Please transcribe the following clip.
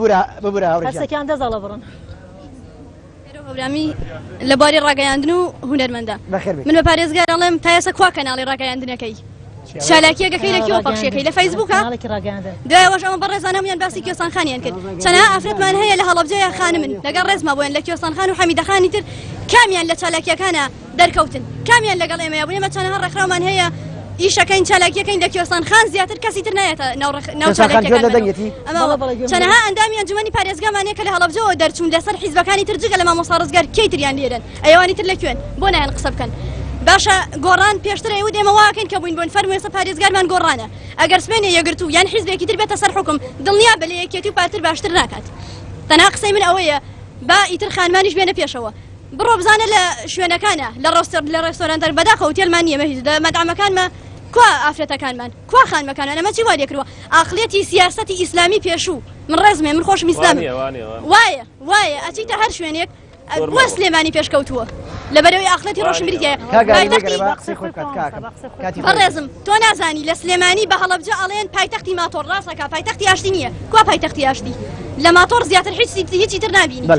ببورە ببورە هاوڕێ گیان. هەرسێکیان دەست هەڵەبڕن. هێرۆ هەورامی لە بواری ڕاگەیاندن و هونەرمەندە. بەخێر بێیت. من بە پارێزگار ئەڵێم تا ئێستا کوا کەناڵی ڕاگەیاندنەکەی؟ چالاکیەکەکەی لە کوێوە پەخشیەکەی لە فەیسبووکە؟ کەناڵێکی ڕاگەیاندن. دوای ئەوەش ئەمە بەڕێزان هەموویان باسی کوێستان خانیان کرد. چەنەها ئافرەتمان هەیە لە هەڵەبجەیە خانمن لەگەڵ ڕێزما بۆیان لە کوێستان خان و حەمیدەخانی تر کامیان لە چالاکیەکانا دەرکەوتن کامیان لەگەڵ ئێمەیا بوون ئێمە چەنەها ڕێکخراومان هەیە ئیشەکەین چالاکیەکەین لە کوێستان خان زیاتر کەسی تر نایەتە ناو ڕێک ناو کوێستان خان گوێت لە چالاکیەکانمانەوە دەنگێتی؟ ئەمە بەڵێ بەڵێ گوێم لە چەنەها ئەندامی ئەنجومەنی پارێزگامان هەیە کە لە هەڵەبجەوە دەرچوون لەسەر حیزبەکانی تر جگە لە مامۆستا ڕزگار کێی تریان لێرەن ئەیوانی تر لە کوێن بۆ نایەن قسە بکەن باشە گۆڕان پێشتر ئەیوت ئێمە واکەین کە بووین بۆن فەرموو ئێستا پارێزگارمان گۆڕانە ئەگەر سبەینێ یەکگرتوو یان حیزبێکی تر بێتە سەر حوکم دڵنیا بە لە یەکێتی و پارتر باشتر ناکات تەنها قسەی من ئەوەیە با ئیتر خانمانیش بێنە پێشەوە بڕۆ بزانە لە شوێنەکانە لە ڕۆستەر لە ڕێستۆرانتەر بەداخەوە ئوتێلمان نییە مە هیچ لە مەتعەمەکانمە کوا ئافرەتەکانمان کوا خانمەکانمان ئەمە چی وا لێکردوە ئاقلیەتی سیاسەتی ئیسلامی پێشوو من ڕێزمێ من خۆشم ئیسلامم وانیە وانیە وانیە. وایە وایە ئەچیتە هەر شوێنێک بۆ سلێمانی پێشکەوتووە لەبەرەوەی ئاقلەتی ڕۆشنبیری تیایە کاک ئاری پایتەختی مەگەرە با قسەی خۆی بکات کاکم کاتی خۆی بەڕێزم تۆ نازانی لە سلێمانی بە هەڵەبجە ئەڵێن پایتەختی ماتۆڕ ڕاستەکا پایتەختی ئاشتی نییە کوا پایتەختی ئاشتی لە ماتۆڕ زیاتر هیچ هیچی تر نابینی بەڵێ.